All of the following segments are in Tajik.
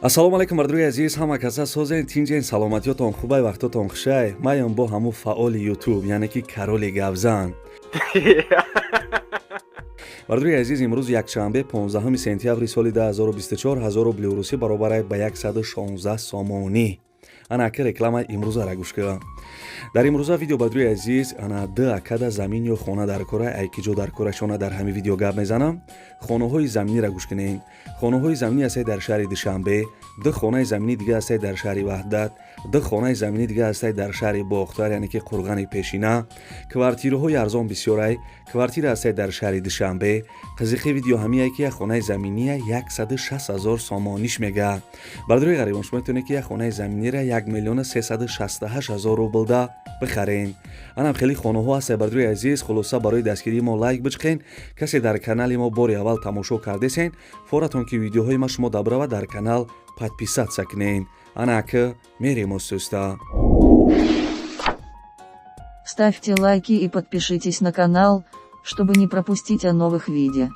Ассалому алайкум, бардорои азиз, ҳама каса созен, тинҷен, саломатиётон хубай, вақтотон хушай. Маям бо ҳамун фаъоли Ютуб, яъне ки кароли гавзан. Бардорои азиз, имрӯз якшанбе, 15 сентябри соли 2024, 1000 рубли русӣ баробарай ба 116 сомонӣ. Ана ака, рекламаи имрӯзара гӯш кунам. Дар имрӯза видео, бардорои азиз, ана д акада замин ё хона дар кора, ай ки ҷо дар корашона дар ҳамин видео гап мезанам. Хонаҳои заминира гӯш кунед. Хонаҳои заминӣ ҳастай дар шаҳри Душанбе, ду хонаи заминӣ дига ҳастай дар шаҳри Ваҳдат, ду хонаи заминӣ дига ҳастай дар шаҳри Бохтар, яъне ки Қурғани пешина. Квартираҳои арзон бисёрай, квартира ҳастай дар шаҳри Душанбе. Қизиқи видео ҳамие ки як хонаи заминия 160 ҳазор сомониш мега. Бардорои ғарибон, шумо метавонед, ки як хонаи заминира 1 368 000 рублда бихарен. Анам хеле хонаҳо ҳастай, бардорои азиз. Хулоса, барои дастгирии мо лайк бичқен. Касе дар канали мо бори аввал тамошо кардесен, форатон ки видеоҳои ма шумо дабрава, дар канал подписаться кунен. Ана ака, мерем остуста. Ставьте лайки и подпишитесь на канал, чтобы не пропустить о новых видео.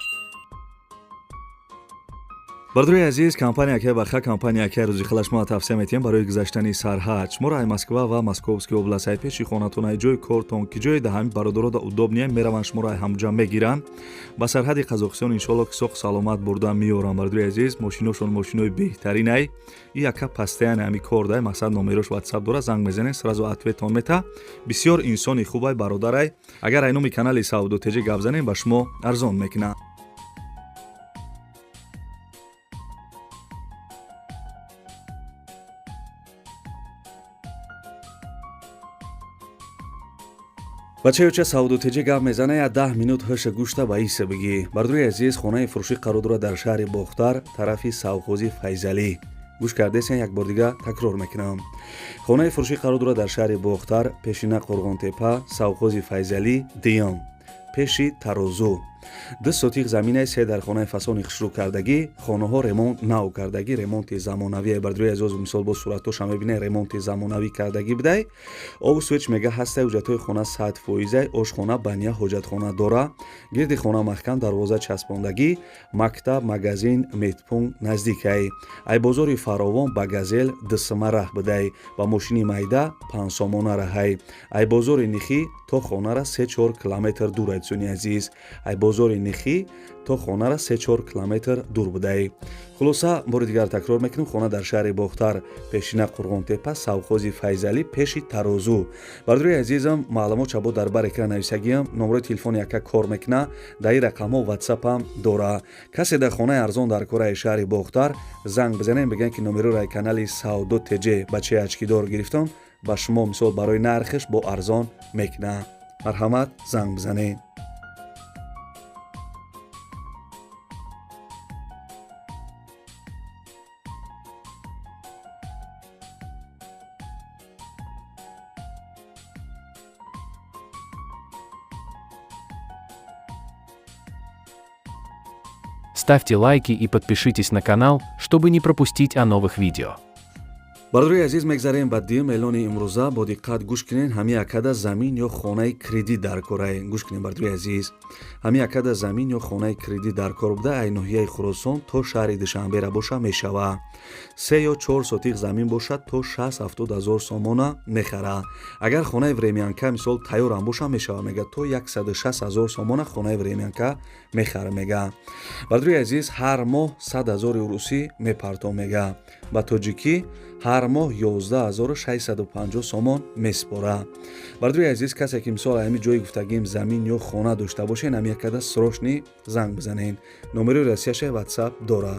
Бардорои азиз, компания акай Баха, компания акай Рӯзихалаш мо тавсия метиҳем барои гузаштани сарҳад. Шуморо ай Москва ва Московский област, ай пеши хонатон, ай ҷои кортон, ки ҷои да ҳамин бародарода удобнее, мераванд, шуморо ай ҳамҷа мегиранд, ба сарҳади Қазоқистон иншоалло ки соқ саломат бурда меоранд. Бардорои азиз, мошиношон мошинои беҳтаринай. И яка постоянно ҳами кор дай, мақсад, номерош ватсап дора, занг мезанед, сразу ответон мета. Бисёр инсони хубай, бародарай. Агар ай номи канали Савдо ТЖ гап занем, ба шумо арзон мекунад. Бачаёча Савдо ТЖ гап мезана, я 10 минут ҳаша гӯшта ба иса бигӣ. Бардорои азиз, хонаи фурӯшӣ қарор дорад дар шаҳри Бохтар, тарафи совхози Файзалӣ. Гӯш кардесен, як бор дига такрор мекунам: хонаи фурӯшӣ қарор дорад дар шаҳри Бохтар, пешина Қурғонтепа, совхози Файзалӣ, диём, пеши тарозу. Ду сотих заминаи, се дар хонаи фасони хушрӯ кардагӣ, хонаҳо ремонт нав кардагӣ, ремонти замонавӣ. Бардорои азиз, мисол, бо суратоша мебинед, ремонти замонавӣ кардагӣ будай. Обу свеч мега ҳастай, ҳуҷҷатҳои хона 100%-ай, ошхона, баня, ҳоҷатхона дора, гирди хона маҳкам, дарвоза часпондагӣ, мактаб, магазин, медпункт наздикай. Ай бозори Фаровон ба Газел дусима раҳ будай, ба мошини майда 5 сомона раҳай. Ай бозори Нихӣ то хонара 3-4 километр дур. Айдсони азиз, ай бозори Нихӣ то хонара 3-4 километр дур будай. Хулоса, бори дигар такрор мекунем: хона дар шаҳри Бохтар, пешина Қурғонтепа, совхози Файзалӣ, пеши тарозу. Бардорои азизам, маълумот чабо дар бар экран нависагиам, номерои телефони яка кор мекуна, дар ин рақамҳо ватсапам дора. Касе дар хонаи арзон дар кораи шаҳри Бохтар, занг бизанем, бигӯям, ки номероро канали Савдо ТЖ бачаи очкидор гирифтам, ба шумо мисол барои нархаш бо арзон мекуна. Марҳамат, занг бизанед. Ставьте лайки и подпишитесь на канал, чтобы не пропустить о новых видео. Бародарои азиз, мегзарем ба дуюм эълони имрӯза. Бо диққат гӯш кунед. Ҳами акада замин ё хонаи кредит дар корай. Гӯш кунед, бародарои азиз, ҳами акада замин ё хонаи кредит дар кор буда, ай ноҳияи Хуросон то шаҳри Душанбера боша мешава. 3 ё 4 сотих замин бошад, то 60-70 ҳазор сомона мехара. Агар хонаи времянка, мисол, тайёрам боша, мешава, мега, то 160 ҳазор сомона хонаи времянка мехара, мега. Бародарои азиз, ҳар моҳ 100 ҳазори русӣ мепарто, мега, ба тоҷикӣ ҳар моҳ 11 650 сомон месупора. Бародарои азиз, касе ки мисол ҳами ҷои гуфтагим замин ё хона дошта бошен, ҳами якада срочно занг бизанен. Номерои россияша ватсап дора.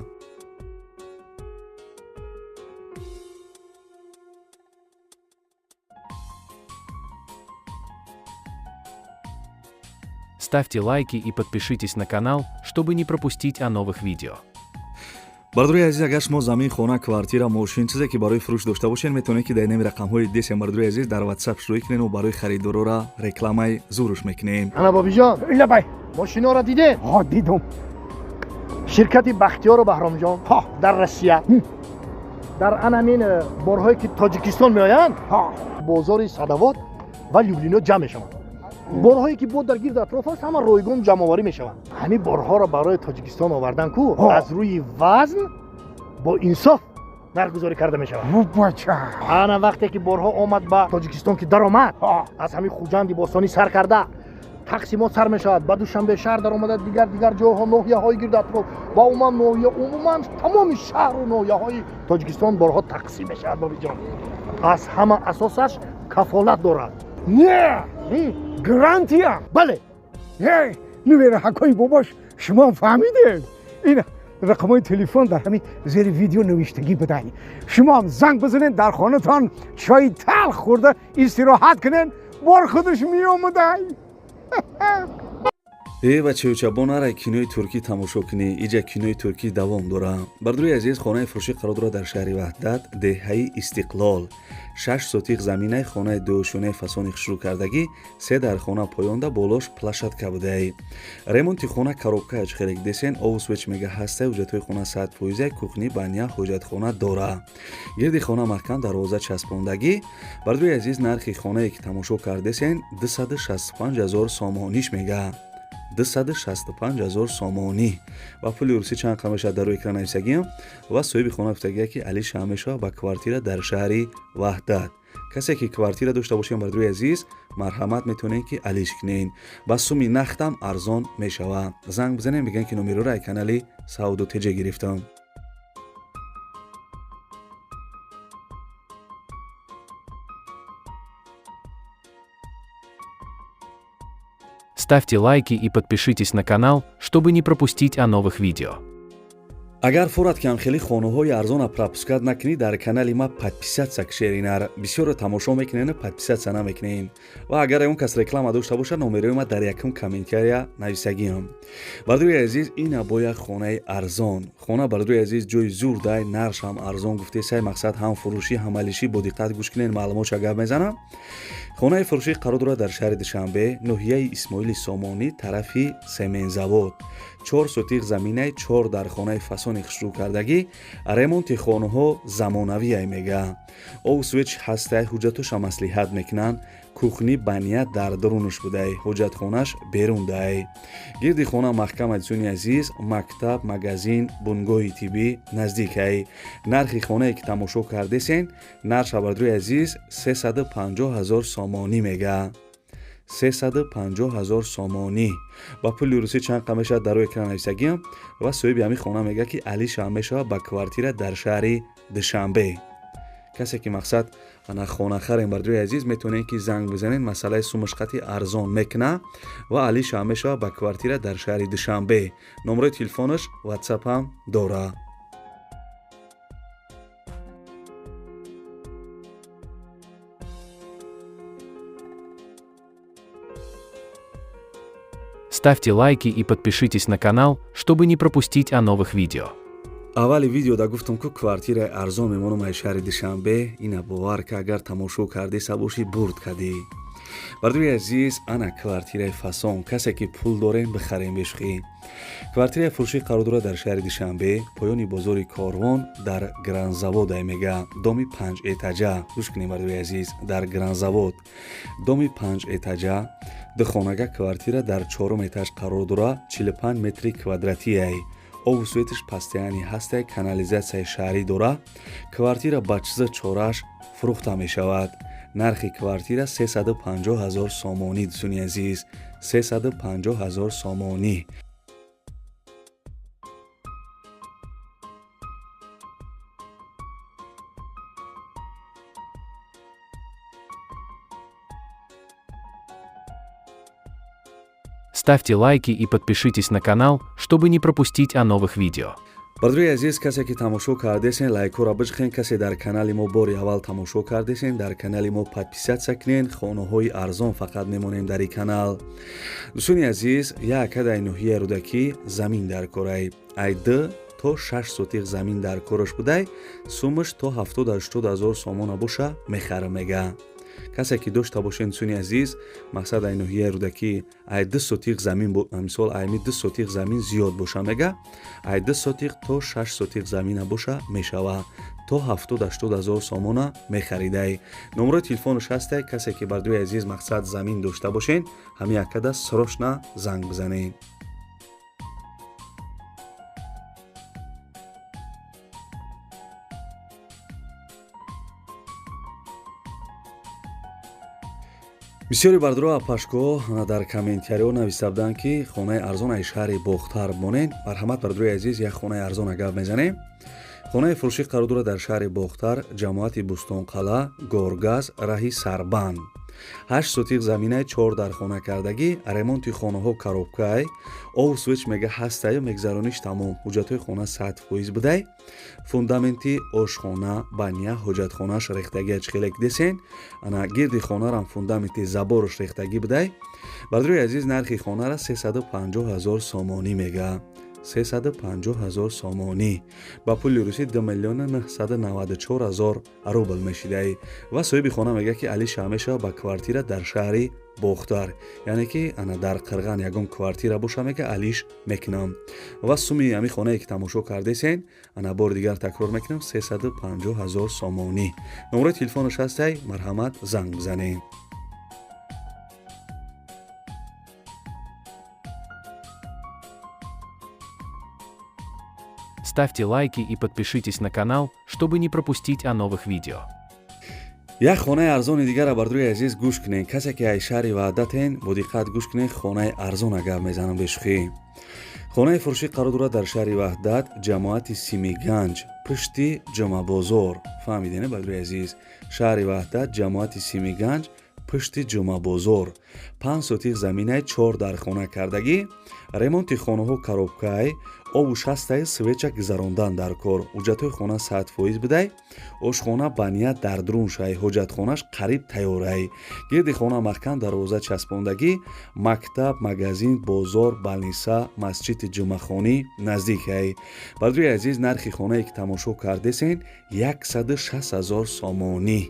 Ставьте лайки и подпишитесь на канал, чтобы не пропустить о новых видео. Бародарои азиз, агар шумо замин, хона, квартира, мошин, чизе ки барои фурӯш дошта бошед, метавонед, ки дар нами рақамҳои десем, бародарои азиз, дар ватсап шурӯъ кунед. Барои харидорора рекламаи зуруш мекунем. Ана, бобиҷон. Лабай. Мошиноро дидед? Ҳо, дидум. Ширкати Бахтиёру Баҳромҷон ҳо дар Россия дар анамин борҳое ки Тоҷикистон меоянд, ҳо бозори Садовод ва Люблино ҷамъ мешаванд. Борҳое ки бо дар гирд атроф аст, ҳама ройгон ҷамъоварӣ мешаванд. Ҳамин борҳоро барои Тоҷикистон овардан ку, аз рӯи вазн бо инсоф. Нархгузорӣ карда мешавад. Бача. Ана вақте ки борҳо омад ба Тоҷикистон, ки даромад, аз ҳамин Хуҷанди бостонӣ сар карда, тақсимот сар мешавад, ба Душанбе шаҳр даромада, дигар дигар ҷойҳо, ноҳияҳои гирду атроф ва умуман ноҳия, умуман тамоми шаҳру ноҳияҳои Тоҷикистон борҳо тақсим мешавад. Бобиҷон, аз ҳама асосаш кафолат дорад. Не, гарантия. Бале. Нувераҳакои бобош, шумо фаҳмидед, ин рақамҳои телефон дар ҳамин зери видео навиштагӣ будай. Шумоам занг бизанед, дар хонатон чойи талх хӯрда истироҳат кунед, бор худаш меомадай. Э, бачаюча, бо нарай кинои туркӣ тамошо кунӣ, иҷа кинои туркӣ давом дора. Бардури азиз, хонаи фурӯшӣ қарор дорад дар шаҳри Ваҳдат, деҳаи Истиқлол. 6 сотиқ заминаи, хонаи дуошёнаи фасони хушрӯкардагӣ, се дар хона поёнда, болош площадка будай. Ремонти хона коробка ачхелек десен, обу свет мега ҳастай, ҳуҷҷатҳои хона 100%, кухни, баня, ҳоҷатхона дора. Гирди хона маҳкам дарвоза часпондагӣ. Бардури азиз, нархи хонае ки тамошо кардесен, 265 ҳазор сомониш мега, 265 ҳазор сомонӣ. Ва пули русӣ чанд қам мешавад, дар рӯи экран нависагиам. Ва соҳиби хона гуфтагия, ки алиша мешавад ба квартира дар шаҳри Ваҳдат. Касе ки квартира дошта бошем, бардури азиз, марҳамат, метавонед ки алиш кунед, ба суми нахтам арзон мешавад. Занг бизанем, бигӯем, ки номероро ай канали Савдо Теҷа гирифтам. Ставьте лайки и подпишитесь на канал, чтобы не пропустить о новых видео. Агар форат кам хеле хонаҳои арзона пропускать накунӣ, дар канали ма подписаться кшеринар. Бисёро тамошо мекунен, подписаться намекунен. Ва агар ягон кас реклама дошта бошад, номерои ма дар якум комментария нависагиам. Бардури азиз, ина бо як хонаи арзон. Хона, бардури азиз, ҷои зур дай, нархш ҳам арзон гуфтесай. Мақсад ҳам фурӯшӣ, ҳам алишӣ. Бо диққат гӯш кунен, маълумотша гап мезанам. Хонаи фурӯшӣ қарор дорад дар шаҳри Душанбе, ноҳияи Исмоили Сомонӣ, тарафи семензавод. 4 сотиқ заминаи, чор дар хонаи фасони хушрӯкардагӣ, ремонти хонаҳо замонавиай мега, обу свет ҳастай, ҳуҷҷатоша маслиҳат мекунанд. Кухни, баня дар дарунаш будай, ҳоҷатхонаш берун дай. Гирди хона маҳкам. Азизони азиз, мактаб, магазин, бунгоҳи тиббӣ наздикай. Нархи хонае ки тамошо кардесен, нарх, бардури азиз, 350 ҳазор сомонӣ мега, 350 ҳазор сомонӣ. Ба пули русӣ чанд қам мешавад, дар рӯи экран нависагиам. Ва соҳиби ҳамин хона мегӯяд, ки алиша мешавад ба квартира дар шаҳри Душанбе. Касе ки мақсад ана хонахарем, бардури азиз, метавонед ки занг бизанед, масъалаи сумаш қати арзон мекуна ва алиша мешавад ба квартира дар шаҳри Душанбе. Номерои телефонаш, ватсапам дора. Ставьте лайки и подпишитесь на канал, чтобы не пропустить о новых видео. Аввали видеода гуфтам, ку квартираи арзон мемонам ай шаҳри Душанбе. Ина бовар ка, агар тамошо кардеса бошӣ, бурд кардӣ. Бардури азиз, ана квартираи фасон. Касе ки пул дорем, бихарем бешухӣ. Квартираи фурӯшӣ қарор дорад дар шаҳри Душанбе, поёни бозори Корвон, дар Гранзавод ай мега, доми панҷ этажа. Гӯш кунем, бардури азиз, дар Гранзавод, доми панҷ этажа, духонага квартира дар чорум этаж қарор дорад, 45 метри квадратиай. Обу светиш постоянный ҳастай, канализатсияи шаҳрӣ дора. Квартира ба чиза чораш фурӯхта мешавад. Нархи квартира 350 ҳазор сомонӣ, дӯстони азиз, 350 ҳазор сомонӣ. Ставьте лайки и подпишитесь на канал, чтобы не пропустить о новых видео. Бардури азиз, касе ки тамошо кардесен, лайкҳоро биҷхен. Касе дар канали мо бори аввал тамошо кардесен, дар канали мо подписаться кунен. Хонаҳои арзон фақат мемонем дар ин канал. Дӯстони азиз, як адай ноҳияи Рӯдакӣ замин дар корай. Ай 2 то 6 сотиқ замин дар кораш будай, сумаш то 70-80 ҳазор сомона боша, мехара мега. Касе ки дошта бошен, дӯстони азиз, мақсад ай ноҳияи Рӯдакӣ ай 2 сотиқ замин, мисол, айми 2 сотиқ замин зиёд боша мега, ай 2 сотиқ то 6 сотиқ замина боша, мешава, то 70-80 ҳазор сомона мехаридай. Номерои телефонаш ҳастай. Касе ки, бардуи азиз, мақсад замин дошта бошен, ҳамин яккада срочно занг бизанед. Бисёри бардро апашко дар комментариҳо нависта буданд, ки хонаи арзон аз шаҳри Бохтар монед. Марҳамат, бардрои азиз, як хонаи арзон гап мезанем. Хонаи фурӯшӣ қарор дорад дар шаҳри Бохтар, ҷамоати Бӯстонқалъа, Горгаз, раҳи Сарбанд. 8 сотиқ заминаи 4 дар хона кардагӣ, ремонти хонаҳо коробкай, ов свеч мега ҳастаю мегзарониш тамом. Ҳуҷҷатҳои хона 100% будай. Фундаменти ошхона, баня, ҳоҷатхонааш рехтагӣ ачхелек десен. Ана гирди хонарам фундаменти заборош рехтагӣ будай. Бардрои азиз, нархи хонара 350 ҳазор сомонӣ мега. 350 ҳазор сомонӣ ба пули русӣ 2 994 000 рубл мешидай. Ва соҳиби хона мегӯяд, ки алиша мешава ба квартира дар шаҳри Бохтар, яъне ки ана дар Қирған ягон квартира боша, мега, алиш мекунам. Ва суми ҳами хонае ки тамошо кардесен, ана бори дигар такрор мекунам, 350 ҳазор сомонӣ. Номерои телефонаш ҳастай, марҳамат, занг бизанед. Ставьте лайки и подпишитесь на канал, чтобы не пропустить о новых видео. Як хонаи арзони дигара, бардрои азиз, гӯш кунед. Касе ки аз шаҳри Ваҳдатен, бо диққат гӯш кунед, хонаи арзона гап мезанам бешӯхӣ. Хонаи фурӯшӣ қарор дорад дар шаҳри Ваҳдат, ҷамоати Симиганҷ, пушти Ҷумъабозор. Фаҳмидем, бардрои азиз? Шаҳри Ваҳдат, ҷамоати Симиганҷ, пушти Ҷумъабозор. 5 сотиқ заминаи 4 дар хона кардагӣ, ремонти хонаҳо коробкай, обу шастаи свеча гузарондан дар кор. Ҳуҷҷатҳои хона 100% будай. Ошхона баня дар друншай, ҳоҷатхонаш қариб тайёрай. Гирди хона маҳкам дарвоза часпондагӣ, мактаб, магазин, бозор, балниса, масҷиди ҷумъахонӣ наздикай. Бардрои азиз, нархи хонае ки тамошо кардесен 160 ҳазор сомонӣ.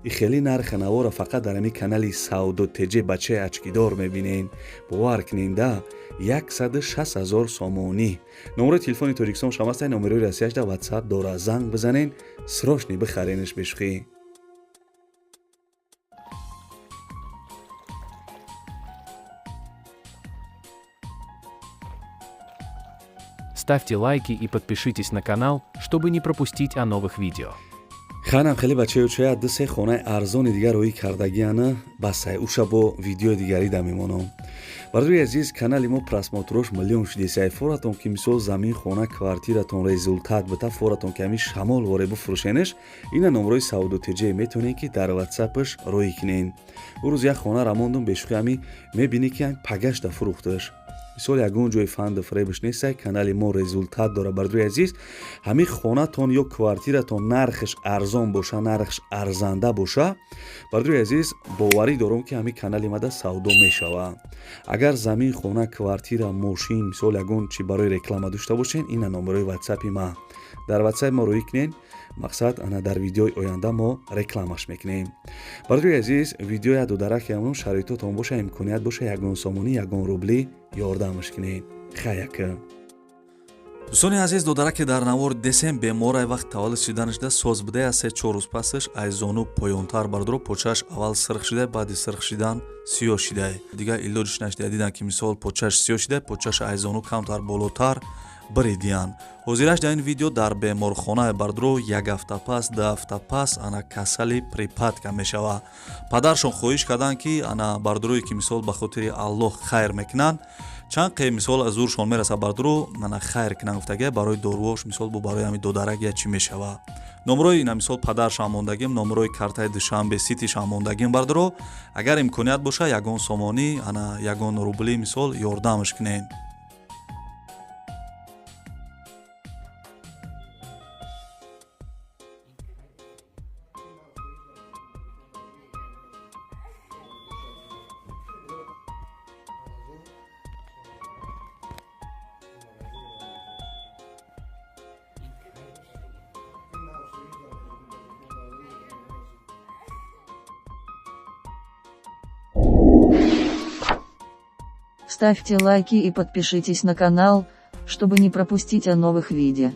И хеле нархи навора фақат дар ҳамин канали Савдо ТЖ бачаи очкидор мебинен. Бовар куненда, 160 ҳазор сомонӣ. Номерои телефони Тоҷикистон шамастай, номерои Россияш дар WhatsApp дора. Занг бизанен, срочно бихаренеш бешӯхӣ. Ставьте лайки и подпишитесь на канал, чтобы не пропустить о новых видео. Ханам хеле бачаё чоя ду-се хонаи арзони дигар роӣ кардагиана, басай уша бо видеои дигарӣ да мемонам. Бардои азиз, канали мо просмотрош миллион шудесай. Форатон ки мисол замин, хона, квартиратон результат бита, форатон ки ҳамин шамол воре бифурӯшенеш, ина номрои Савдо ТЖ метавонед ки дар ватсапаш роӣ кунен. Ӯ рӯз як хона рамондум бешӯхӣ, ҳами мебинӣ ки пагашта фурӯхташ. Мисол ягон ҷои фанду фиребш нестай, канали мо результат дора. Бардои азиз, ҳамин хонатон ё квартиратон нархш арзон боша, нархш арзанда боша, бардои азиз, боварӣ дорам, ки ҳамин канали мада савдо мешава. Агар замин, хона, квартира, мошин, мисол ягон чи барои реклама дошта бошен, ина номерои ватсапи ма. Дар ватсап мо роӣ кунен, мақсад ана дар видеои оянда мо рекламаш мекунем. Бардои азиз, видеоя дудараки ҳамон шароитотон боша, имконият боша, ягон сомонӣ, ягон рублӣ ёрдамаш кунед. Хаяка. Дӯстони азиз, додараке дар навор десем беморай вақт таваллуд шиданашда соз будай, аз 3-4 рӯз пасаш аз зону поёнтар бардоро почааш аввал сирх шидай, баъди сирх шидан сиёҳ шидай. Дигар илоҷиш нашидай, дидан ки мисол почааш сиёҳ шидай, почааш аз зону камтар болотар биридиян. Ҳозираш дар ин видео дар беморхонаи бардро як ҳафта пас, 2 ҳафта пас ана касали припадка мешава. Падаршон хоҳиш карданд, ки ана бардорое ки мисол ба хотири Аллоҳ хайр мекунанд, чанд қе мисол аз зуршон мераса бардоро ана хайр кунанд гуфтага, барои доруош мисол бо барои ҳамин додарак я чӣ мешава. Номрои ина мисол падаршам мондагим, номрои картаи Душанбе Ситишам мондагим бардоро. Агар имконият боша, ягон сомонӣ, ана ягон рубли мисол ёрдамаш кунед. Ставьте лайки и подпишитесь на канал, чтобы не пропустить о новых видео.